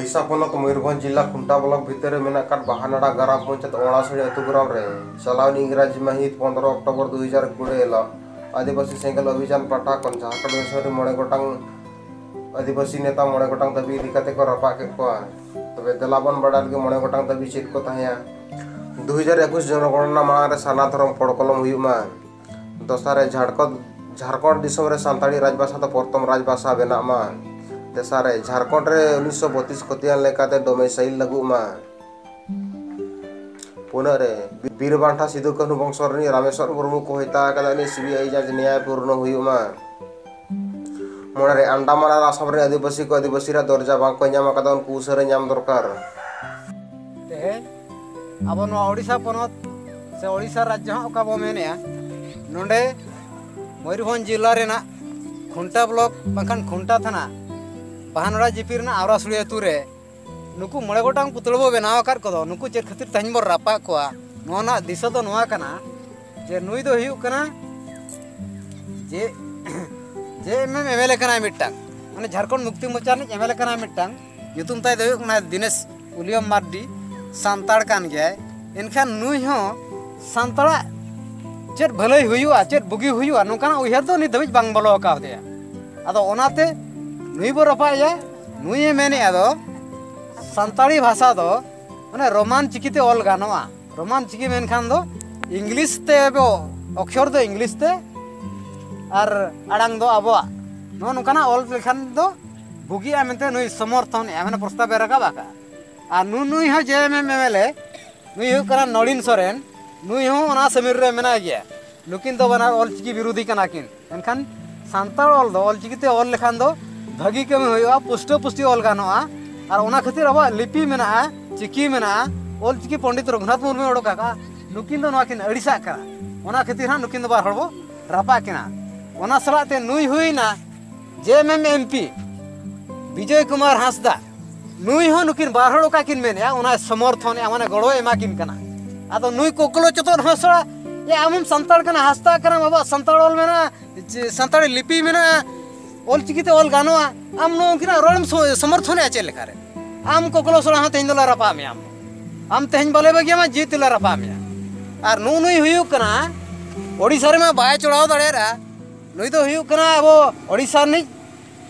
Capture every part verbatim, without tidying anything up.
ᱳᱰᱤᱥᱟ ᱯᱚᱱᱚᱛ ᱢᱚᱭᱩᱨᱵᱷᱚᱸᱡᱽ ᱡᱤᱞᱟ ᱠᱷᱩᱱᱴᱟ ᱵᱞᱚᱠ ᱵᱷᱤᱛᱤᱨ ᱨᱮ ᱢᱮᱱᱟᱜ ᱟᱠᱟᱫ ᱵᱟᱦᱟᱱᱟᱲᱟ ᱜᱨᱟᱢ ᱯᱚᱧᱪᱟᱭᱮᱛ ᱚᱲᱟᱥᱟᱹᱲᱤ ᱟᱹᱛᱩ ᱜᱨᱟᱢ ᱨᱮ ᱪᱟᱞᱟᱣᱮᱱ ᱤᱝᱨᱟᱡᱤ ᱢᱟᱹᱦᱤᱛ ᱯᱚᱱᱫᱽᱨᱚ ᱚᱠᱴᱳᱵᱚᱨ ᱫᱩ ᱦᱟᱡᱟᱨ ᱠᱩᱲᱤ ᱦᱤᱞᱳᱜ ᱟᱹᱫᱤᱵᱟᱹᱥᱤ ᱥᱮᱸᱜᱮᱞ ᱚᱵᱷᱤᱡᱟᱱ ᱯᱟᱦᱴᱟ ᱠᱷᱚᱱ ᱡᱷᱟᱲᱠᱷᱚᱸᱰ ᱫᱤᱥᱚᱢ ᱨᱮ ᱢᱚᱬᱮ ᱜᱚᱴᱟᱝ ᱟᱹᱫᱤᱵᱟᱹᱥᱤ ᱱᱮᱛᱟ ᱢᱚᱬᱮ ᱜᱚᱴᱟᱝ ᱫᱟᱹᱵᱤ ᱤᱫᱤ ᱠᱟᱛᱮ ᱠᱚ ᱨᱟᱯᱟᱜ ᱠᱮᱫ ᱠᱚᱣᱟ᱾ ᱛᱚᱵᱮ ᱫᱮᱞᱟ ᱵᱚᱱ ᱵᱟᱰᱟᱭ ᱞᱮᱜᱮ ᱢᱚᱬᱮ ᱜᱚᱴᱟᱝ ᱫᱟᱹᱵᱤ ᱪᱮᱫ ᱠᱚ ᱛᱟᱦᱮᱸᱭᱟ᱾ ᱫᱩ ᱦᱟᱡᱟᱨ ᱮᱠᱩᱥ ᱡᱚᱱᱚᱜᱚᱬᱱᱟ ᱢᱟᱲᱟᱝ ᱨᱮ ᱥᱟᱨᱱᱟ ᱫᱷᱚᱨᱚᱢ ᱠᱚᱲᱠᱚᱞᱚᱢ ᱦᱩᱭᱩᱜ ᱢᱟ᱾ ᱫᱚᱥᱟᱨ ᱨᱮ ᱡᱷᱟᱲᱠᱷᱚᱸᱰ, ᱡᱷᱟᱲᱠᱷᱚᱸᱰ ᱫᱤᱥᱚᱢ ᱨᱮ ᱥᱟᱱᱛᱟᱲᱤ ᱨᱟᱡᱽᱵᱷᱟᱥᱟ ᱫᱚ ᱯᱨᱚᱛᱷᱚᱢ ᱨᱟᱡᱽᱵᱷᱟᱥᱟ ᱵᱮᱱᱟᱜ ᱢᱟ᱾ ᱛᱮᱥᱟᱨ ᱨᱮ ᱡᱷᱟᱲᱠᱷᱚᱸᱰ ᱨᱮ ᱩᱱᱤᱥᱥᱚ ᱵᱚᱛᱤᱥ ᱠᱷᱚᱛᱤᱭᱟᱱ ᱞᱮᱠᱟᱛᱮ ᱰᱚᱢᱮᱥᱟᱭᱤᱞ ᱞᱟᱹᱜᱩᱜ ᱢᱟ᱾ ᱯᱩᱱᱟᱹᱜ ᱨᱮ ᱵᱤᱨ ᱵᱟᱱᱴᱟ ᱥᱤᱫᱩ ᱠᱟᱹᱱᱦᱩ ᱵᱚᱝᱥᱚ ᱨᱤᱱᱤᱡ ᱨᱟᱢᱮᱥᱣᱚᱨ ᱢᱩᱨᱢᱩ ᱠᱚ ᱦᱚᱭᱛᱟ ᱟᱠᱟᱫᱟ, ᱩᱱᱤ ᱥᱤᱵᱤᱟᱭ ᱡᱟᱡᱽ ᱱᱮᱭᱟᱭ ᱯᱩᱨᱱᱚ ᱦᱩᱭᱩᱜ ᱢᱟ᱾ ᱢᱚᱬᱮ ᱨᱮ ᱟᱱᱰᱟᱢᱟᱱ ᱟᱨ ᱟᱥᱟᱢ ᱨᱮᱱ ᱟᱹᱫᱤᱵᱟᱹᱥᱤ ᱠᱚ ᱟᱹᱫᱤᱵᱟᱹᱥᱤ ᱨᱮᱭᱟᱜ ᱫᱚᱨᱡᱟ ᱵᱟᱝ ᱠᱚ ᱧᱟᱢ ᱟᱠᱟᱫᱟ, ᱩᱱᱠᱩ ᱩᱥᱟᱹᱨᱟ ᱧᱟᱢ ᱫᱚᱨᱠᱟᱨ᱾ ᱛᱮᱦᱮᱧ ᱟᱵᱚ ᱱᱚᱣᱟ ᱳᱰᱤᱥᱟ ᱯᱚᱱᱚᱛ ᱥᱮ ᱳᱰᱤᱥᱟ ᱨᱟᱡᱽᱡᱚ ᱦᱚᱸ ᱚᱠᱟ ᱵᱚ ᱢᱮᱱᱮᱜᱼᱟ, ᱱᱚᱰᱮ ᱢᱚᱭᱩᱨᱵᱷᱚᱸᱡᱽ ᱡᱮᱞᱟ ᱨᱮᱱᱟᱜ ᱠᱷᱩᱱᱴᱟ ᱵᱞᱚᱠ ᱵᱟᱝᱠᱷᱟᱱ ᱠᱷᱩᱱᱴᱟ ᱛᱷᱟᱱᱟ ᱵᱟᱦᱟᱱᱚᱲᱟ ᱡᱤᱯᱤ ᱨᱮᱱᱟᱜ ᱟᱣᱨᱟᱥᱩᱲᱤ ᱟᱹᱛᱩ ᱨᱮ ᱱᱩᱠᱩ ᱢᱚᱬᱮ ᱜᱚᱴᱟᱝ ᱯᱩᱛᱲᱟᱹ ᱵᱚ ᱵᱮᱱᱟᱣ ᱟᱠᱟᱫ ᱠᱚᱫᱚ, ᱱᱩᱠᱩ ᱪᱮᱫ ᱠᱷᱟᱹᱛᱤᱨ ᱛᱮᱦᱮᱧ ᱵᱚ ᱨᱟᱯᱟᱜ ᱠᱚᱣᱟ? ᱱᱚᱣᱟ ᱨᱮᱱᱟᱜ ᱫᱤᱥᱟᱹ ᱫᱚ ᱱᱚᱣᱟ ᱠᱟᱱᱟ ᱡᱮ ᱱᱩᱭ ᱫᱚ ᱦᱩᱭᱩᱜ ᱠᱟᱱᱟ ᱡᱮ, ᱡᱮ ᱮᱢ ᱮᱢ ᱮᱢ ᱮᱞ ᱮ ᱠᱟᱱᱟᱭ ᱢᱤᱫᱴᱟᱝ, ᱢᱟᱱᱮ ᱡᱷᱟᱲᱠᱷᱚᱸᱰ ᱢᱩᱠᱛᱤ ᱢᱳᱨᱪᱟ ᱨᱤᱱᱤᱡ ᱮᱢ ᱮᱞ ᱮ ᱠᱟᱱᱟᱭ ᱢᱤᱫᱴᱟᱝ, ᱧᱩᱛᱩᱢ ᱛᱟᱭ ᱫᱚ ᱦᱩᱭᱩᱜ ᱠᱟᱱᱟ ᱫᱤᱱᱮᱥ ᱩᱞᱤᱭᱟᱢ ᱢᱟᱨᱰᱤ, ᱥᱟᱱᱛᱟᱲ ᱠᱟᱱ ᱜᱮᱭᱟᱭ᱾ ᱮᱱᱠᱷᱟᱱ ᱱᱩᱭ ᱦᱚᱸ ᱥᱟᱱᱛᱟᱲᱟᱜ ᱪᱮᱫ ᱵᱷᱟᱹᱞᱟᱹᱭ ᱦᱩᱭᱩᱜᱼᱟ, ᱪᱮᱫ ᱵᱩᱜᱤ ᱦᱩᱭᱩᱜᱼᱟ, ᱱᱚᱝᱠᱟᱱᱟᱜ ᱩᱭᱦᱟᱹᱨ ᱫᱚ ᱱᱤᱛ ᱫᱷᱟᱹᱵᱤᱡ ᱵᱟᱝ ᱵᱚᱞᱚ ᱟᱠᱟᱣᱫᱮᱭᱟ᱾ ᱟᱫᱚ ᱚᱱᱟᱛᱮ ᱱᱩᱭ ᱵᱚ ᱨᱟᱯᱟᱜ ᱮᱭᱟ᱾ ᱱᱩᱭᱮ ᱢᱮᱱᱮᱫᱼᱟ ᱫᱚ ᱥᱟᱱᱛᱟᱲᱤ ᱵᱷᱟᱥᱟ ᱫᱚ ᱢᱟᱱᱮ ᱨᱳᱢᱟᱱ ᱪᱤᱠᱤᱛᱮ ᱚᱞ ᱜᱟᱱᱚᱜᱼᱟ᱾ ᱨᱳᱢᱟᱱ ᱪᱤᱠᱤ ᱢᱮᱱᱠᱷᱟᱱ ᱫᱚ ᱤᱝᱞᱤᱥ ᱛᱮ ᱵᱚ, ᱚᱠᱷᱚᱨ ᱫᱚ ᱤᱝᱞᱤᱥ ᱛᱮ ᱟᱨ ᱟᱲᱟᱝ ᱫᱚ ᱟᱵᱚᱣᱟᱜ᱾ ᱱᱚᱜᱼᱚ ᱱᱚᱝᱠᱟᱱᱟᱜ ᱚᱞ ᱞᱮᱠᱷᱟᱱ ᱫᱚ ᱵᱩᱜᱤᱜᱼᱟ ᱢᱮᱱᱛᱮ ᱱᱩᱭ ᱥᱚᱢᱚᱨᱛᱷᱚᱱᱮᱜᱼᱟ, ᱢᱟᱱᱮ ᱯᱨᱚᱥᱛᱟᱵ ᱮ ᱨᱟᱠᱟᱵ ᱟᱠᱟᱫᱼᱟ᱾ ᱟᱨ ᱱᱩ-, ᱱᱩᱭ ᱦᱚᱸ ᱡᱮ ᱮᱢ ᱮᱢ ᱮᱢ ᱮᱞ ᱮ, ᱱᱩᱭ ᱦᱩᱭᱩᱜ ᱠᱟᱱᱟ ᱱᱚᱲᱤᱱ ᱥᱚᱨᱮᱱ, ᱱᱩᱭ ᱦᱚᱸ ᱚᱱᱟ ᱥᱟᱹᱢᱤᱞ ᱨᱮ ᱢᱮᱱᱟᱭ ᱜᱮᱭᱟ᱾ ᱱᱩᱠᱤᱱ ᱫᱚ ᱵᱟᱱᱟᱨ ᱚᱞ ᱪᱤᱠᱤ ᱵᱤᱨᱳᱫᱷᱤ ᱠᱟᱱᱟ ᱠᱤᱱ᱾ ᱢᱮᱱᱠᱷᱟᱱ ᱥᱟᱱᱛᱟᱲ ᱚᱞ ᱫᱚ ᱚᱞ ᱪᱤᱠᱤ ᱛᱮ ᱚᱞ ᱞᱮᱠᱷᱟᱱ ᱫᱚ ᱵᱷᱟᱹᱜᱤ ᱠᱟᱹᱢᱤ ᱦᱩᱭᱩᱜᱼᱟ, ᱯᱩᱥᱴᱟᱹ ᱯᱩᱥᱴᱤ ᱚᱞ ᱜᱟᱱᱚᱜᱼᱟ᱾ ᱟᱨ ᱚᱱᱟ ᱠᱷᱟᱹᱛᱤᱨ ᱟᱵᱚᱣᱟᱜ ᱞᱤᱯᱤ ᱢᱮᱱᱟᱜᱼᱟ, ᱪᱤᱠᱤ ᱢᱮᱱᱟᱜᱼᱟ, ᱚᱞ ᱪᱤᱠᱤ ᱯᱚᱱᱰᱤᱛ ᱨᱚᱜᱷᱩᱱᱟᱛᱷ ᱢᱩᱨᱢᱩᱭ ᱚᱰᱚᱠ ᱟᱠᱟᱫᱼᱟ᱾ ᱱᱩᱠᱤᱱ ᱫᱚ ᱱᱚᱣᱟ ᱠᱤᱱ ᱟᱹᱲᱤᱥᱟᱜ ᱠᱟᱱᱟ, ᱚᱱᱟ ᱠᱷᱟᱹᱛᱤᱨ ᱦᱟᱸᱜ ᱱᱩᱠᱤᱱ ᱫᱚ ᱵᱟᱨ ᱦᱚᱲ ᱵᱚ ᱨᱟᱯᱟᱜ ᱠᱤᱱᱟ᱾ ᱚᱱᱟ ᱥᱟᱞᱟᱜ ᱛᱮ ᱱᱩᱭ ᱦᱩᱭᱱᱟ ᱡᱮ M M M P Bijoy Kumar ᱦᱟᱸᱥᱫᱟ, ᱱᱩᱭ ᱦᱚᱸ ᱱᱩᱠᱤᱱ ᱵᱟᱨ ᱦᱚᱲ ᱚᱠᱟ ᱠᱤᱱ ᱢᱮᱱᱮᱜᱼᱟ, ᱚᱱᱟᱭ ᱥᱚᱢᱚᱨᱛᱷᱚᱱᱮᱜᱼᱟ, ᱢᱟᱱᱮ ᱜᱚᱲᱚᱭ ᱮᱢᱟ ᱠᱤᱱ ᱠᱟᱱᱟ᱾ ᱟᱫᱚ ᱱᱩᱭ ᱠᱚᱠᱞᱚ ᱪᱚᱛᱚᱫ ᱦᱚᱸ ᱥᱚᱲᱟ, ᱮ, ᱟᱢ ᱦᱚᱸᱢ ᱥᱟᱱᱛᱟᱲ ᱠᱟᱱᱟ, ᱦᱟᱸᱥᱫᱟ ᱠᱟᱱᱟᱢ, ᱟᱵᱚᱣᱟᱜ ᱥᱟᱱᱛᱟᱲ ᱚᱞ ᱢᱮᱱᱟᱜᱼᱟ, ᱡᱮ ᱥᱟᱱᱛᱟᱲᱤ ᱞᱤᱯᱤ ᱢᱮᱱᱟᱜᱼᱟ, ᱚᱞ ᱪᱤᱠᱤ ᱛᱮ ᱚᱞ ᱜᱟᱱᱚᱜᱼᱟ, ᱟᱢ ᱱᱚᱣᱟ ᱩᱱᱠᱤᱱᱟᱜ ᱨᱚᱲᱮᱢ ᱥᱚ-, ᱥᱚᱢᱚᱨᱛᱷᱚᱱᱮᱜᱼᱟ ᱪᱮᱫ ᱞᱮᱠᱟᱨᱮ? ᱟᱢ ᱠᱚᱠᱞᱚ ᱥᱚᱲᱟ ᱦᱚᱸ ᱛᱮᱦᱮᱧ ᱫᱚᱞᱮ ᱨᱟᱯᱟᱜ ᱢᱮᱭᱟ᱾ ᱟᱢ ᱟᱢ ᱛᱮᱦᱮᱧ ᱵᱟᱞᱮ ᱵᱟᱹᱜᱤᱭᱟᱢᱟ, ᱡᱤᱣᱤ ᱛᱮᱞᱮ ᱨᱟᱯᱟᱜ ᱢᱮᱭᱟ᱾ ᱟᱨ ᱱᱩᱜᱼᱩ ᱱᱩᱭ ᱦᱩᱭᱩᱜ ᱠᱟᱱᱟ, ᱳᱰᱤᱥᱟ ᱨᱮᱢᱟ ᱵᱟᱭ ᱪᱚᱲᱟᱣ ᱫᱟᱲᱮᱭᱟᱜᱼᱟ᱾ ᱱᱩᱭ ᱫᱚ ᱦᱩᱭᱩᱜ ᱠᱟᱱᱟ ᱟᱵᱚ ᱳᱰᱤᱥᱟ ᱨᱤᱱᱤᱡ,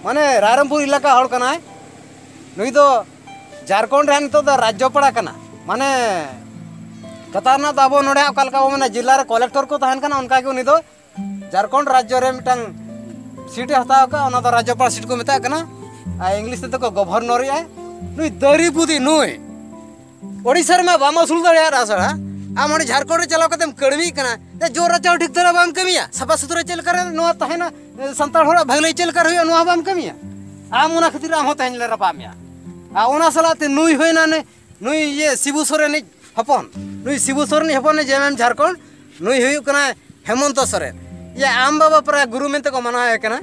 ᱢᱟᱱᱮ ᱨᱟᱭᱨᱚᱝᱯᱩᱨ ᱮᱞᱟᱠᱟ ᱦᱚᱲ ᱠᱟᱱᱟᱭ᱾ ᱱᱩᱭ ᱫᱚ ᱡᱷᱟᱲᱠᱷᱚᱸᱰ ᱨᱮ ᱱᱤᱛᱚᱜ ᱫᱚ ᱨᱟᱡᱽᱡᱚᱯᱟᱲᱟ ᱠᱟᱱᱟ᱾ ᱢᱟᱱᱮ ᱠᱟᱛᱷᱟ ᱨᱮᱱᱟᱜ ᱫᱚ ᱟᱵᱚ ᱱᱚᱰᱮ ᱚᱠᱟ ᱞᱮᱠᱟ ᱵᱚ ᱢᱮᱱᱟ, ᱡᱮᱞᱟ ᱨᱮ ᱠᱚᱞᱮᱠᱴᱚᱨ ᱠᱚ ᱛᱟᱦᱮᱱ ᱠᱟᱱᱟ, ᱚᱱᱠᱟ ᱜᱮ ᱩᱱᱤ ᱫᱚ ᱡᱷᱟᱨᱠᱷᱚᱸᱰ ᱨᱟᱡᱽᱡᱚ ᱨᱮ ᱢᱤᱫᱴᱟᱝ ᱥᱤᱴ ᱮ ᱦᱟᱛᱟᱣ ᱟᱠᱟᱫᱼᱟ, ᱚᱱᱟ ᱫᱚ ᱨᱟᱡᱽᱡᱚᱯᱟᱲ ᱥᱤᱴ ᱠᱚ ᱢᱮᱛᱟᱜ ᱠᱟᱱᱟ᱾ ᱟᱨ ᱤᱝᱞᱤᱥ ᱛᱮᱫᱚ ᱠᱚ ᱜᱚᱵᱷᱚᱨᱱᱚᱨᱮᱜᱼᱟ᱾ ᱱᱩᱭ ᱫᱟᱨᱤ ᱵᱩᱫᱤ ᱱᱩᱭ ᱳᱰᱤᱥᱟ ᱨᱮᱢᱟ ᱵᱟᱢ ᱟᱹᱥᱩᱞ ᱫᱟᱲᱮᱭᱟᱜᱼᱟ ᱥᱟᱲᱟ᱾ ᱟᱢ ᱚᱸᱰᱮ ᱡᱷᱟᱨᱠᱷᱚᱸᱰ ᱨᱮ ᱪᱟᱞᱟᱣ ᱠᱟᱛᱮᱢ ᱠᱟᱹᱲᱢᱤᱜ ᱠᱟᱱᱟ, ᱡᱮ ᱡᱳᱨ ᱨᱟᱪᱟᱣ ᱴᱷᱤᱠ ᱫᱷᱟᱨᱟ ᱵᱟᱢ ᱠᱟᱹᱢᱤᱭᱟ, ᱥᱟᱯᱷᱟ ᱥᱩᱛᱨᱟᱹ ᱪᱮᱫ ᱞᱮᱠᱟ ᱨᱮ ᱱᱚᱣᱟ ᱛᱟᱦᱮᱱᱟ, ᱥᱟᱱᱛᱟᱲ ᱦᱚᱲᱟᱜ ᱵᱷᱟᱹᱞᱟᱹᱭ ᱪᱮᱫ ᱞᱮᱠᱟ ᱨᱮ ᱦᱩᱭᱩᱜᱼᱟ, ᱱᱚᱣᱟ ᱵᱟᱢ ᱠᱟᱹᱢᱤᱭᱟ᱾ ᱟᱢ ᱚᱱᱟ ᱠᱷᱟᱹᱛᱤᱨ ᱟᱢ ᱦᱚᱸ ᱛᱮᱦᱮᱧ ᱞᱮ ᱨᱟᱯᱟᱜ ᱢᱮᱭᱟ᱾ ᱟᱨ ᱚᱱᱟ ᱥᱟᱞᱟᱜ ᱛᱮ ᱱᱩᱭ ᱦᱩᱭᱱᱟ ᱱᱩᱭ, ᱱᱩᱭ ᱤᱭᱟᱹ ᱥᱤᱵᱩ ᱥᱚᱨᱮᱱᱤᱡ ᱦᱚᱯᱚᱱ, ᱱᱩᱭ ᱥᱤᱵᱩ ᱥᱚᱨᱮᱱᱤᱡ ᱦᱚᱯᱚᱱ ᱡᱮ ᱮᱢ ᱮᱢ ᱡᱷᱟᱨᱠᱷᱚᱸᱰ, ᱱᱩᱭ ᱦᱩᱭᱩᱜ ᱠᱟᱱᱟᱭ ᱦᱮᱢᱚᱱᱛᱚ ᱥᱚᱨᱮᱱ᱾ ᱭᱟ, ᱟᱢ ᱵᱟᱵᱟ ᱯᱟᱨᱟ ᱜᱩᱨᱩ ᱢᱮᱱᱛᱮ ᱠᱚ ᱢᱟᱱᱟᱣᱮ ᱠᱟᱱᱟ,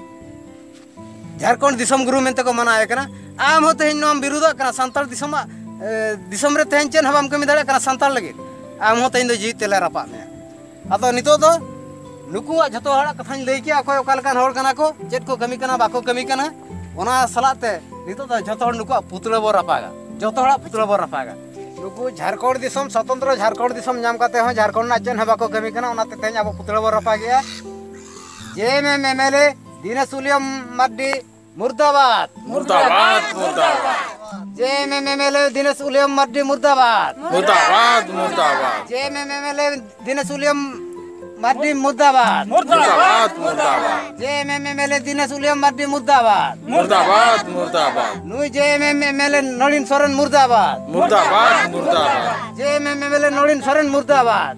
ᱡᱷᱟᱲᱠᱷᱚᱸᱰ ᱫᱤᱥᱚᱢ ᱜᱩᱨᱩ ᱢᱮᱱᱛᱮ ᱠᱚ ᱢᱟᱱᱟᱣᱮ ᱠᱟᱱᱟ᱾ ᱟᱢ ᱦᱚᱸ ᱛᱮᱦᱮᱧ ᱱᱚᱣᱟᱢ ᱵᱤᱨᱩᱫᱷᱚᱜ ᱠᱟᱱᱟ, ᱥᱟᱱᱛᱟᱲ ᱫᱤᱥᱚᱢᱟᱜ, ᱮ, ᱫᱤᱥᱚᱢ ᱨᱮ ᱛᱮᱦᱮᱧ ᱪᱮᱫ ᱦᱚᱸ ᱵᱟᱢ ᱠᱟᱹᱢᱤ ᱫᱟᱲᱮᱭᱟᱜ ᱠᱟᱱᱟ ᱥᱟᱱᱛᱟᱲ ᱞᱟᱹᱜᱤᱫ᱾ ᱟᱢ ᱦᱚᱸ ᱛᱮᱦᱮᱧ ᱫᱚ ᱡᱤᱣᱤ ᱛᱮᱞᱮ ᱨᱟᱯᱟᱜ ᱢᱮᱭᱟ᱾ ᱟᱫᱚ ᱱᱤᱛᱚᱜ ᱫᱚ ᱱᱩᱠᱩᱣᱟᱜ ᱡᱷᱚᱛᱚ ᱦᱚᱲᱟᱜ ᱠᱟᱛᱷᱟᱧ ᱞᱟᱹᱭ ᱠᱮᱜᱼᱟ, ᱚᱠᱚᱭ ᱚᱠᱟ ᱞᱮᱠᱟᱱ ᱦᱚᱲ ᱠᱟᱱᱟ ᱠᱚ, ᱪᱮᱫ ᱠᱚ ᱠᱟᱹᱢᱤ ᱠᱟᱱᱟ, ᱵᱟᱠᱚ ᱠᱟᱹᱢᱤ ᱠᱟᱱᱟ, ᱚᱱᱟ ᱥᱟᱞᱟᱜ ᱛᱮ ᱱᱤᱛᱚᱜ ᱫᱚ ᱡᱷᱚᱛᱚ ᱦᱚᱲ ᱱᱩᱠᱩᱣᱟᱜ ᱯᱩᱛᱲᱟᱹ ᱵᱚ ᱨᱟᱯᱟᱜᱟ, ᱡᱷᱚᱛᱚ ᱦᱚᱲᱟᱜ ᱯᱩᱛᱲᱟᱹ ᱵᱚ ᱨᱟᱯᱟᱜᱟ᱾ ᱱᱩᱠᱩ ᱡᱷᱟᱲᱠᱷᱚᱸᱰ ᱫᱤᱥᱚᱢ, ᱥᱚᱛᱚᱱᱛᱨᱚ ᱡᱷᱟᱲᱠᱷᱚᱸᱰ ᱫᱤᱥᱚᱢ ᱧᱟᱢ ᱠᱟᱛᱮ ᱦᱚᱸ ᱡᱷᱟᱲᱠᱷᱚᱸᱰ ᱨᱮᱱᱟᱜ ᱪᱮᱫ ᱦᱚᱸ ᱵᱟᱠᱚ ᱠᱟᱹᱢᱤ ᱠᱟᱱᱟ, ᱚᱱᱟᱛᱮ ᱛᱮᱦᱮᱧ ᱟᱵᱚ ᱯᱩᱛᱲᱟᱹ ᱵᱚ ᱨᱟᱯᱟᱜᱮᱜᱼᱟ᱾ J M M M L A Dinesh William Mardi ᱢᱩᱨᱫᱟᱵᱟᱫ᱾ ᱢᱩᱨᱫᱟᱵᱟᱫ, ᱢᱩᱨᱫᱟᱵᱟᱫ᱾ J M M M L A Dinesh William Mardi ᱢᱩᱨᱫᱟᱵᱟᱫ᱾ ᱢᱩᱨᱫᱟᱵᱟᱫ, ᱢᱩᱨᱫᱟᱵᱟᱫ᱾ J M M M L A Dinesh William Mardi ᱢᱩᱨᱫᱟᱵᱟᱫ᱾ ᱢᱩᱨᱫᱟᱵᱟᱫ, ᱢᱩᱨᱫᱟᱵᱟᱫ᱾ J M M M L A Dinesh William Mardi ᱢᱩᱨᱫᱟᱵᱟᱫ᱾ ᱢᱩᱨᱫᱟᱵᱟᱫ, ᱢᱩᱨᱫᱟᱵᱟᱫ᱾ ᱱᱩᱭ J M M M L ᱮ ᱱᱚᱲᱤᱱ ᱥᱚᱨᱮᱱ ᱢᱩᱨᱫᱟᱵᱟᱫ᱾ ᱢᱩᱨᱫᱟᱵᱟᱫ, ᱢᱩᱨᱫᱟᱵᱟᱫ᱾ J M M M L ᱮ ᱱᱚᱲᱤᱱ ᱥᱚᱨᱮᱱ ᱢᱩᱨᱫᱟᱵᱟᱫ᱾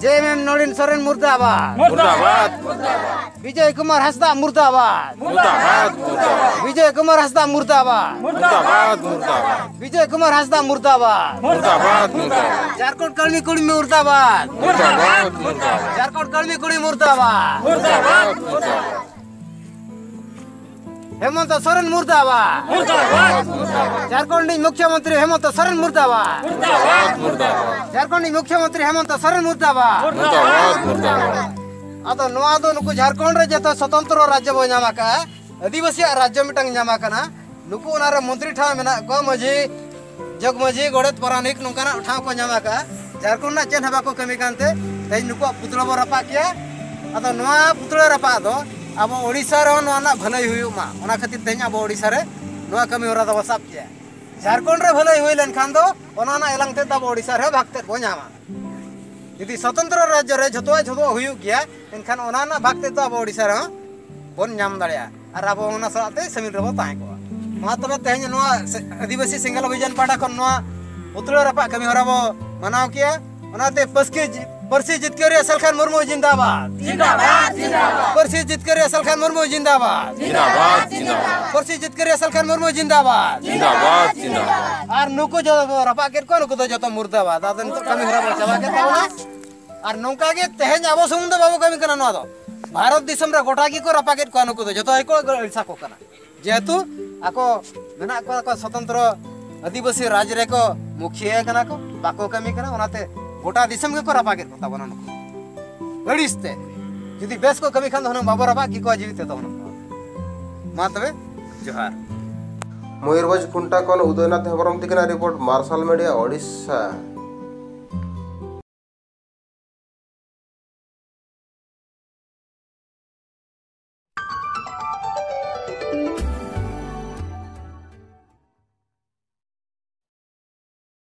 ᱡᱮ ᱮᱢ ᱮᱢ ᱱᱚᱲᱤᱱ ᱥᱚᱨᱮᱱ ᱢᱩᱨᱫᱟᱵᱟᱫ᱾ ᱢᱩᱨᱫᱟᱵᱟᱫ, ᱢᱩᱨᱫᱟᱵᱟᱫ᱾ ᱵᱤᱡᱚᱭ ᱠᱩᱢᱟᱨ ᱦᱟᱸᱥᱫᱟ ᱢᱩᱨᱫᱟᱵᱟᱫ᱾ ᱢᱩᱨᱫᱟᱵᱟᱫ, ᱢᱩᱨᱫᱟᱵᱟᱫ᱾ ᱵᱤᱡᱚᱭ ᱠᱩᱢᱟᱨ ᱦᱟᱸᱥᱫᱟ ᱢᱩᱨᱫᱟᱵᱟᱫ᱾ ᱢᱩᱨᱫᱟᱵᱟᱫ, ᱢᱩᱨᱫᱟᱵᱟᱫ᱾ ᱵᱤᱡᱚᱭ ᱠᱩᱢᱟᱨ ᱦᱟᱸᱥᱫᱟ ᱢᱩᱨᱫᱟᱵᱟᱫ᱾ ᱢᱩᱨᱫᱟᱵᱟᱫ, ᱢᱩᱨᱫᱟᱵᱟᱫ᱾ ᱡᱷᱟᱨᱠᱷᱚᱸᱰ ᱠᱟᱹᱲᱢᱤ ᱠᱩᱲᱢᱤ ᱢᱩᱨᱫᱟᱵᱟᱫ᱾ ᱢᱩᱨᱫᱟᱵᱟᱫ, ᱢᱩᱨᱫᱟᱵᱟᱫ᱾ ᱡᱷᱟᱨᱠᱷᱚᱸᱰ ᱠᱟᱹᱲᱢᱤ ᱠᱩᱲᱢᱤ ᱢᱩᱨᱫᱟᱵᱟᱫ᱾ ᱢᱩᱨᱫᱟᱵᱟᱫ, ᱢᱩᱨᱫᱟᱵᱟᱫ᱾ ᱦᱮᱢᱚᱱᱛᱚ ᱥᱚᱨᱮᱱ ᱢᱩᱨᱫᱟᱵᱟᱫ᱾ ᱢᱩᱨᱫᱟᱵᱟᱫ, ᱢᱩᱨᱫᱟᱵᱟᱫ᱾ ᱡᱷᱟᱨᱠᱷᱚᱸᱰ ᱨᱤᱱᱤᱡ ᱢᱩᱠᱷᱭᱚᱢᱚᱱᱛᱨᱤ ᱦᱮᱢᱚᱱᱛᱚ ᱥᱚᱨᱮᱱ ᱢᱩᱨᱫᱟᱵᱟᱫ᱾ ᱢᱩᱨᱫᱟᱵᱟᱫ, ᱢᱩᱨᱫᱟᱵᱟᱫ᱾ ᱡᱷᱟᱨᱠᱷᱚᱸᱰ ᱨᱤᱱᱤᱡ ᱢᱩᱠᱷᱭᱚᱢᱚᱱᱛᱨᱤ ᱦᱮᱢᱚᱱᱛᱚ ᱥᱚᱨᱮᱱ ᱢᱩᱨᱫᱟᱵᱟᱫ᱾ ᱢᱩᱨᱫᱟᱵᱟᱫ, ᱢᱩᱨᱫᱟᱵᱟᱫ᱾ ᱟᱫᱚ ᱱᱚᱣᱟ ᱫᱚ ᱱᱩᱠᱩ ᱡᱷᱟᱨᱠᱷᱚᱸᱰ ᱨᱮ ᱡᱚᱛᱚ ᱥᱚᱛᱚᱱᱛᱨᱚ ᱨᱟᱡᱽᱡᱚ ᱵᱚ ᱧᱟᱢ ᱟᱠᱟᱫᱼᱟ, ᱟᱹᱫᱤᱵᱟᱹᱥᱤᱭᱟᱜ ᱨᱟᱡᱽᱡᱚ ᱢᱤᱫᱴᱟᱝ ᱧᱟᱢ ᱟᱠᱟᱱᱟ᱾ ᱱᱩᱠᱩ ᱚᱱᱟᱨᱮ ᱢᱚᱱᱛᱨᱤ ᱴᱷᱟᱶ ᱢᱮᱱᱟᱜ ᱠᱚᱣᱟ, ᱢᱟᱹᱡᱷᱤ, ᱡᱚᱜᱽ ᱢᱟᱹᱡᱷᱤ, ᱜᱚᱰᱮᱛ, ᱯᱟᱨᱟᱱᱤᱠ, ᱱᱚᱝᱠᱟᱱᱟᱜ ᱴᱷᱟᱶ ᱠᱚ ᱧᱟᱢ ᱟᱠᱟᱫᱼᱟ᱾ ᱡᱷᱟᱲᱠᱷᱚᱸᱰ ᱨᱮᱱᱟᱜ ᱪᱮᱫ ᱦᱚᱸ ᱵᱟᱠᱚ ᱠᱟᱹᱢᱤ ᱠᱟᱱᱛᱮ ᱛᱮᱦᱮᱧ ᱱᱩᱠᱩᱣᱟᱜ ᱯᱩᱛᱲᱟᱹ ᱵᱚ ᱨᱟᱯᱟᱜ ᱠᱮᱭᱟ᱾ ᱟᱫᱚ ᱱᱚᱣᱟ ᱯᱩᱛᱲᱟᱹ ᱨᱟᱯᱟᱜ ᱫᱚ ᱟᱵᱚ ᱳᱰᱤᱥᱟ ᱨᱮᱦᱚᱸ ᱱᱚᱣᱟ ᱨᱮᱱᱟᱜ ᱵᱷᱟᱹᱞᱟᱹᱭ ᱦᱩᱭᱩᱜ ᱢᱟ, ᱚᱱᱟ ᱠᱷᱟᱹᱛᱤᱨ ᱛᱮᱦᱮᱧ ᱟᱵᱚ ᱳᱰᱤᱥᱟ ᱨᱮ ᱱᱚᱣᱟ ᱠᱟᱹᱢᱤ ᱦᱚᱨᱟ ᱫᱚᱵᱚ ᱥᱟᱵ ᱠᱮᱭᱟ᱾ ᱡᱷᱟᱲᱠᱷᱚᱸᱰ ᱨᱮ ᱵᱷᱟᱹᱞᱟᱹᱭ ᱦᱩᱭ ᱞᱮᱱᱠᱷᱟᱱ ᱫᱚ ᱚᱱᱟ ᱨᱮᱱᱟᱜ ᱮᱞᱟᱝ ᱛᱮᱫ ᱫᱚ ᱟᱵᱚ ᱳᱰᱤᱥᱟ ᱨᱮᱦᱚᱸ ᱵᱷᱟᱜᱽ ᱛᱮᱫ ᱵᱚ ᱧᱟᱢᱟ᱾ ᱡᱩᱫᱤ ᱥᱚᱛᱚᱱᱛᱨᱚ ᱨᱟᱡᱽᱡᱚ ᱨᱮ ᱡᱷᱚᱛᱚᱣᱟᱜ ᱡᱷᱚᱛᱚᱣᱟᱜ ᱦᱩᱭᱩᱜ ᱜᱮᱭᱟ, ᱮᱱᱠᱷᱟᱱ ᱚᱱᱟ ᱨᱮᱱᱟᱜ ᱵᱷᱟᱜᱽ ᱛᱮᱫ ᱫᱚ ᱟᱵᱚ ᱳᱰᱤᱥᱟ ᱨᱮᱦᱚᱸ ᱵᱚᱱ ᱧᱟᱢ ᱫᱟᱲᱮᱭᱟᱜᱼᱟ ᱟᱨ ᱟᱵᱚ ᱚᱱᱟ ᱥᱟᱞᱟᱜ ᱛᱮ ᱥᱟᱹᱢᱤᱞ ᱨᱮᱵᱚ ᱛᱟᱦᱮᱸ ᱠᱚᱜᱼᱟ᱾ ᱢᱟ ᱛᱚᱵᱮ ᱛᱮᱦᱮᱧ ᱱᱚᱣᱟ ᱥᱮ-, ᱟᱹᱫᱤᱵᱟᱹᱥᱤ ᱥᱮᱸᱜᱮᱞ ᱚᱵᱷᱤᱡᱟᱱ ᱯᱟᱦᱴᱟ ᱠᱷᱚᱱ ᱱᱚᱣᱟ ᱯᱩᱛᱲᱟᱹ ᱨᱟᱯᱟᱜ ᱠᱟᱹᱢᱤ ᱦᱚᱨᱟ ᱵᱚ ᱢᱟᱱᱟᱣ ᱠᱮᱭᱟ᱾ ᱚᱱᱟᱛᱮ ᱯᱟᱹᱥᱠᱤ ᱡᱤ-, ᱯᱟᱹᱨᱥᱤ ᱡᱤᱛᱠᱟᱹᱨᱤᱭᱟᱹ ᱥᱟᱞᱠᱷᱟᱱ ᱢᱩᱨᱢᱩ ᱡᱤᱱᱫᱟᱵᱟᱫ᱾ ᱡᱤᱱᱫᱟᱵᱟᱫ, ᱡᱤᱱᱫᱟᱵᱟᱫ᱾ ᱯᱟᱹᱨᱥᱤ ᱡᱤᱛᱠᱟᱹᱨᱤᱭᱟᱹ ᱥᱟᱞᱠᱷᱟᱱ ᱢᱩᱨᱢᱩ ᱡᱤᱱᱫᱟᱵᱟᱫ᱾ ᱡᱤᱱᱫᱟᱵᱟᱫ, ᱡᱤᱱᱫᱟᱵᱟᱫ᱾ ᱯᱟᱹᱨᱥᱤ ᱡᱤᱛᱠᱟᱹᱨᱤᱭᱟᱹ ᱥᱟᱞᱠᱷᱟᱱ ᱢᱩᱨᱢᱩ ᱡᱤᱱᱫᱟᱵᱟᱫ᱾ ᱡᱤᱱᱫᱟᱵᱟᱫ, ᱡᱤᱱᱫᱟᱵᱟᱫ᱾ ᱟᱨ ᱱᱩᱠᱩ ᱡᱚᱛᱚ ᱵᱚ ᱨᱟᱯᱟᱜ ᱠᱮᱫ ᱠᱚᱣᱟ, ᱱᱩᱠᱩ ᱫᱚ ᱡᱚᱛᱚ ᱢᱩᱨᱫᱟᱵᱟᱫ᱾ ᱟᱫᱚ ᱱᱤᱛᱚᱜ ᱠᱟᱹᱢᱤ ᱦᱚᱨᱟ ᱵᱚ ᱪᱟᱵᱟ ᱠᱮᱫ ᱛᱟᱵᱚᱱᱟ᱾ ᱟᱨ ᱱᱚᱝᱠᱟ ᱜᱮ ᱛᱮᱦᱮᱧ ᱟᱵᱚ ᱥᱩᱢᱩᱝ ᱫᱚ ᱵᱟᱵᱚ ᱠᱟᱹᱢᱤ ᱠᱟᱱᱟ, ᱱᱚᱣᱟ ᱫᱚ ᱵᱷᱟᱨᱚᱛ ᱫᱤᱥᱚᱢ ᱨᱮ ᱜᱚᱴᱟ ᱜᱮᱠᱚ ᱨᱟᱯᱟᱜᱮᱫ ᱠᱚᱣᱟ, ᱱᱩᱠᱩ ᱫᱚ ᱡᱚᱛᱚ ᱜᱮᱠᱚ ᱟᱹᱲᱤᱥ ᱟᱠᱚ ᱠᱟᱱᱟ᱾ ᱡᱮᱦᱮᱛᱩ ᱟᱠᱚ ᱢᱮᱱᱟᱜ ᱠᱚᱣᱟ, ᱟᱠᱚ ᱥᱚᱛᱚᱱᱛᱨᱚ ᱟᱹᱫᱤᱵᱟᱹᱥᱤ ᱨᱟᱡᱽ ᱨᱮᱠᱚ ᱢᱩᱠᱷᱤᱭᱟᱹ ᱠᱟᱱᱟ ᱠᱚ, ᱵᱟᱠᱚ ᱠᱟᱹᱢᱤ ᱠᱟᱱᱟ, ᱚᱱᱟᱛᱮ ᱜᱚᱴᱟ ᱫᱤᱥᱚᱢ ᱜᱮᱠᱚ ᱨᱟᱯᱟᱜᱮᱫ ᱠᱚ ᱛᱟᱵᱚᱱᱟ ᱱᱩᱠᱩ ᱟᱹᱲᱤᱥ ᱛᱮ᱾ ᱡᱩᱫᱤ ᱵᱮᱥ ᱠᱚ ᱠᱟᱹᱢᱤ ᱠᱷᱟᱱ ᱫᱚ ᱦᱩᱱᱟᱹᱝ ᱵᱟᱵᱚ ᱨᱟᱯᱟᱜ ᱠᱮᱠᱚᱣᱟ ᱡᱤᱣᱤ ᱛᱮᱫᱚ ᱦᱩᱱᱟᱹᱝ᱾ ᱢᱟ ᱛᱚᱵᱮ, ᱡᱚᱦᱟᱨ᱾ ᱢᱚᱭᱩᱨᱵᱷᱚᱸᱡᱽ ᱠᱷᱩᱱᱴᱟ ᱠᱷᱚᱱ ᱩᱫᱚᱭᱱᱟᱛᱷ ᱦᱮᱢᱵᱨᱚᱢ ᱛᱤᱠᱤᱱᱟᱜ ᱨᱤᱯᱳᱨᱴ, ᱢᱟᱨᱥᱟᱞ ᱢᱤᱰᱤᱭᱟ, ᱳᱰᱤᱥᱟ᱾